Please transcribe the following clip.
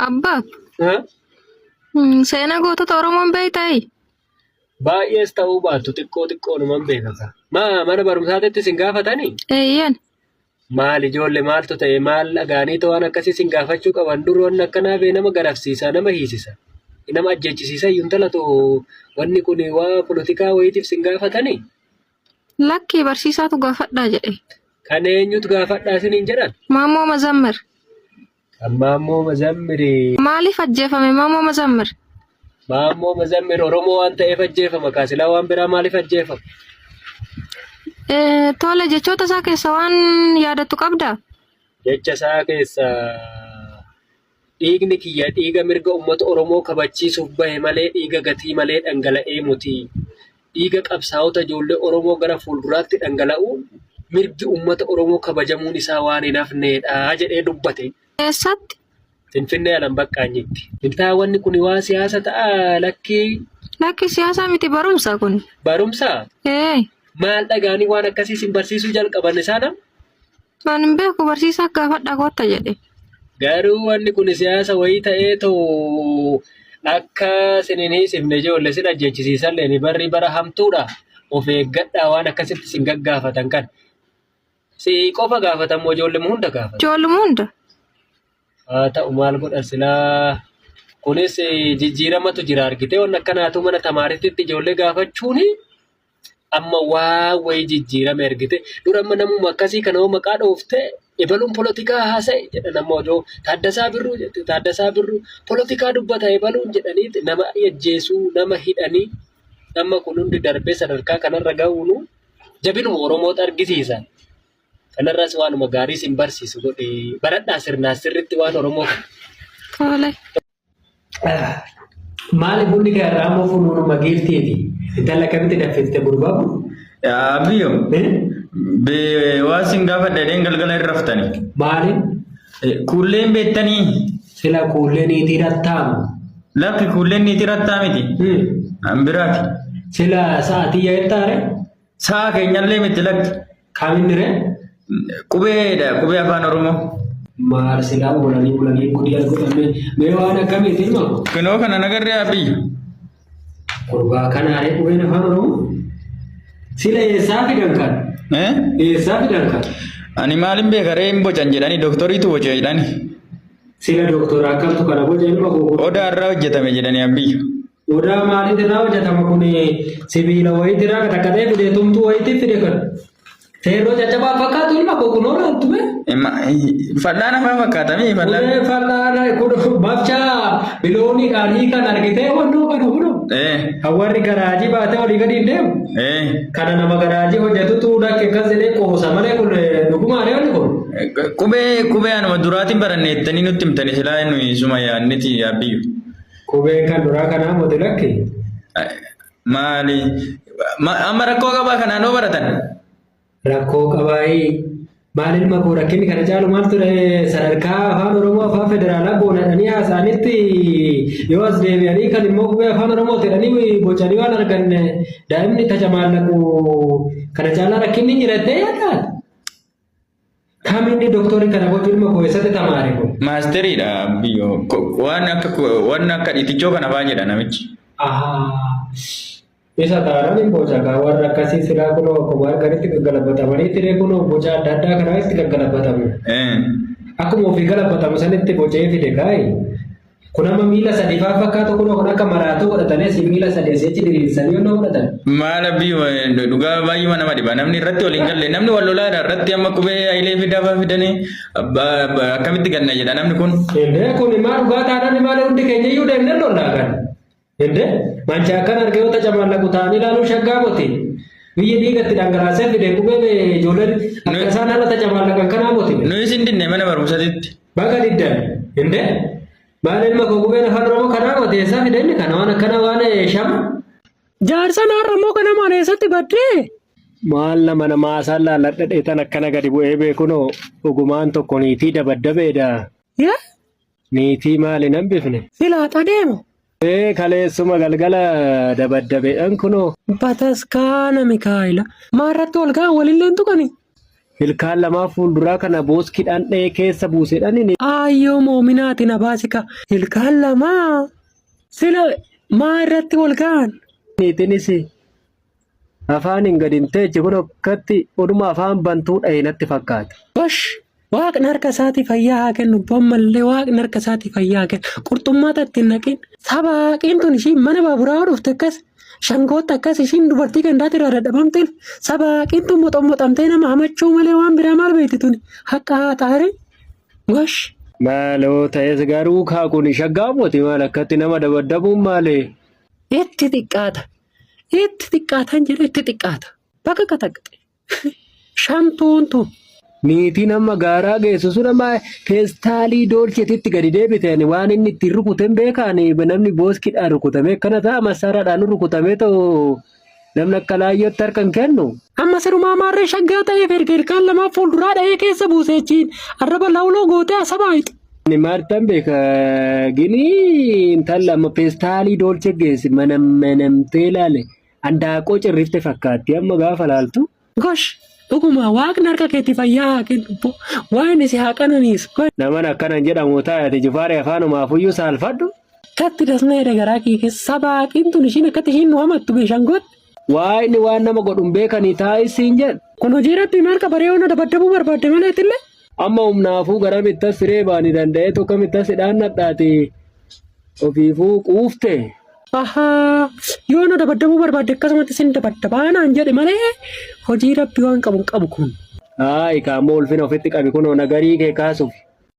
Abbaa, seenaa gootota Oromoon beektaa? Baay'ees ta'uu baattu xiqqoo xiqqoonuman beeka. Maa mana barumsaatitti isin gaafatanii? Eeyyan. Maal ijoollee maaltu ta'e maal dhagaanii waan akkasii isin gaafachuu qaban dur wanni akkanaa bee nama garafsiisa nama hiisisa. Nama ajjeechisiisa iyyuu intala too wanni kun waa polotikaa wayiitiif isin gaafatanii? Lakkii barsiisaatu gaafadhaa jedhe. Kan eenyutu gaafadhaa isiniin jedhan? Maammoo Mazammir. Kan Maammoo Mazammiri. Maaliif ajjeefame Maammoo Mazammir? Maammoo Mazammir Oromoo waan ta'eef ajjeefama kaasilaa waan biraa maaliif ajjeefama? Tole jechoota isaa keessa waan yaadattu qabdaa? Jecha isaa keessa dhiigni kiyya dhiiga mirga uummata Oromoo kabachiisuuf bahe malee dhiiga gatii malee dhangala'ee muti. Dhiiga qabsaa'ota ijoollee Oromoo gara fuulduraatti dhangala'uun mirgi uummata Oromoo kabajamuun isaa waan hin hafneedha jedhee dubbate. Eessatti? Finfinnee Alam Baqqaanyitti. Intaa wanni kun waa siyaasa ta'a lakkii Lakki siyaasaa miti barumsa kun. barumsa Ee, maal dhagaanii waan akkasii isin barsiisuu jalqaban isaan amma? Waan hin beeku barsiisaa gaafadhaa kootta jedhe. Garuu wanni kun siyaasa wayii ta'ee too akka isin hin hiisifne ijoollee isin ajjeechisiisallee barri bara hamtuudha. Of eeggadhaa waan akkasitti isin gaggaafatan kan. Si qofa gaafatan moo ijoollee hunda gaafatan? Ijoolluma hunda. Haa ta'u maal godhan silaa kunis jijjiiramatu jira argitee waan akkanaatu mana tamaariitti ijoollee gaafachuuni amma waa wayii jijjiirame argite. Dura amma namuma akkasii kana hoo maqaa dhoofte ebaluun polotikaa haasa'e jedhan amma odoo Taaddasaa Birruu jette Taaddasaa Birruu polotikaa dubbata ebaluun jedhanii nama ajjeesuu nama hidhanii amma kun hundi darbee sadarkaa kanarra ga'uunu jabinuma Oromootu argisiisa. Kanarras waanuma gaarii sin barsiisu godhe baradhaa sirnaa sirritti waan Oromoo kana. Tole. Maali bunni kee har'aa immoo funuunuma giiftiiti. Intala akkamitti danfifte gurbaa kun? Abiyyo, waa sin gaafadha jedheen galgala irra raftani. Maali? Kuulleen beektanii? Sila kuullee niitii rattaamu. Lakki kuulleen niitii rattaa miti. An biraati. Sila sa'aatii yaa'ettaare? Sa'a keenyallee miti lakki. Kaminni ree? Qubeedha qubee afaan Oromoo. Maal silaa oolanii bulanii gudii as godhamee mee waan akkamiiti ilma koo? Kinoo kana nagarree abiyyi. Gurbaa kana aree qubeen afaan Oromoo? Sila eessaa fidan kan? Eh? Eessaa fidan kan? Ani maalin beeka ree hin bocan jedhani doktoriitu boce jedhani. Sila doktora akkamtu kana boca ilma koo? Odaa irraa hojjetame jedhani abiyyi. Odaa maaliit irraa hojjetama kun sibiila wayiit irraa qaxaqaxee fide tumtuu wayiitti fide kan. Feerroo caccabaa fakkaatu ilma koo kun olaaltu mee. Fal'aana faa fakkaatame fal'aana. Ulee fal'aana kun mafchaa bilooniidhaan hiikan argitee wannoo kana kunoo. Kan warri garaajii baatee olii gadi hin deemu. Kana nama garaajii hojjetutu lakke akkas jedhee qoosa malee kun dhugumaa reewni kun. Qubee qubee anuma duraatiin baranne jettanii nutti himtani silaa nuyi suma yaadniti yaabbiyyu. Qubeen kan duraa kanaa moti lakki. Maali? Amma rakkoo qabaa kanaan hoo baratan? Rakkoo qabaayii. Maal ilma koo rakkinni kana caalu maal ture sadarkaa afaan Oromoo afaan federaalaa goonadhanii haasa'anitti yoo as deebi'anii kan immoo qubee afaan Oromoo jedhanii bocanii waan arganne daa'imni tacamaallaqu kana caalaa rakkinni hin jira jettee yaaddaa? Kam inni doktorri kana bocu ilma koo eessatti tamaare kun? Maasteriidha biyyoo. Waan akka waan akka dhiitichoo kana faa jedha namichi. Ahaa. Isa taanaan hin boca kaa warra akkasii silaa kunoo akkuma arganitti gaggalabatamanii tiree kunoo boca adda addaa kanaa itti gaggalabatamu. Akkuma ofii galabbatamu sanitti bocee fide kaayi. Kun amma miila sadii faa fakkaatu kunoo kun akka maraatuu godhatanii asii miila sadii asii achi diriirsanii yoo godhatan. Maal abbii dhugaa baay'uma nama dhiba. Namni irratti wal hin galle. Namni wal lolaadha irratti amma qubee Hayilee fidaa faa fidanii akkamitti ganna jedha namni kun. Indee kun maa dhugaa taanaan maal hundi keenya iyyuu deemnee lollaa kan. Indee mancha akkan argee yoo tacamaallaqu ta'anii ilaaluu shaggaa moti. Biyyi dhiiga itti dhangalaasee fide qubee ijoolleen akka isaan haala tacamaallaqan kanaa moti. Nuyi isin dinne mana barumsatitti. Baga diddan. Indee maal ilma koo qubeen afaan Oromoo kanaa moti eessaa fide inni kana waan akkana waan shama. Jaarsa naarra immoo ganamaan eessatti baddee? Maal nama namaa isaan laalladha dheetan akkana gadi bu'ee beekunoo dhugumaan tokko niitii dabaddabeedha. Yaa Niitii maali nan bifne? Silaa xadeemo. Ee kaleessuma galgala dabaddabeedhan kunoo. Bataskaana Mikaa'ela. Maarratti wal ga'an walillee hin tuqani. Ilkaan lamaa fuulduraa kana booskiidhaan dha'ee keessa buusedhaan inni. Aayyoo moominaati na baasika. Ilkaan lamaa sila maa irratti wal ga'an? Niitiinis afaan hin gadi hin teechi kun akkatti oduma afaan bantuu dha'e natti fakkaata. Gosh! Waaqni harka isaatii fayyaa haa kennu. Ammallee waaqni harka isaatii fayyaa haa kennu. Qurxummaata ittiin naqin. Saba haqeen tun ishiin mana baaburaa dhufte akkas shangootti akkas ishiin dubartii gandaati irraa dadhabamteen saba haqeen tun moxomoxamtee nama hamachuu malee waan biraa maal beekti tuni haqqa haa xaaree. Gosh! Maaloo ta'es garuu kaa kun shaggaa mooti maal akkatti nama dabaddabuun maali? Itti xiqqaata. Itti xiqqaatan jedhe itti xiqqaata. Bakka qaxaqxe. Shamtuun tun. Niitiin amma gaaraa geessu sun amma feestaalii doolchetitti gadi deebite ani waan inni ittiin rukuten beekaan namni booskiidhaan rukutame akkana ta'a massaaraadhaan rukutamee ta'u namni akka laayyootti harka hin kennu. Amma sirumaa maarree shaggaa ta'eef erga ilkaan lamaa fuulduraa dha'ee keessa buuse achiin arraba lawloo gootee asabaa hiixu. Ani maartan beeka gini intala amma feestaalii doolche geessi mana manamtee ilaale andaaqoo cirrifte fakkaatti amma gaafa laaltu. Gosh! Dhuguma waaqni harka keetti fayyaa haa kennu. Waan si haa qananiisu. Naman akkanan jedhamu taate Jifaaree afaanumaaf iyyuu saalfadhu. Akkatti dasna jedha garaa kee keessa saba haqiin tun ishiin akkatti ishiin nu hamattu beeshangootti. Waa inni waan nama godhuun beekanii taa'isiin jedhu. Kun hojii rabbii maal qabaree yoo na dabaddabuu barbaadde malee illee. Amma humnaafuu gara mittas siree baanii danda'ee tokko mittas hidhaan nadhaate ofiifuu quufte. Ahaa yoo na dabaddabuu barbaadde akkasumatti sin dabaddabaa naan jedhe malee hojii rabbii waan qabu hin qabu kun. Haayi kaammoo ulfina ofitti qabi kunoo nagarii kee kaasuuf.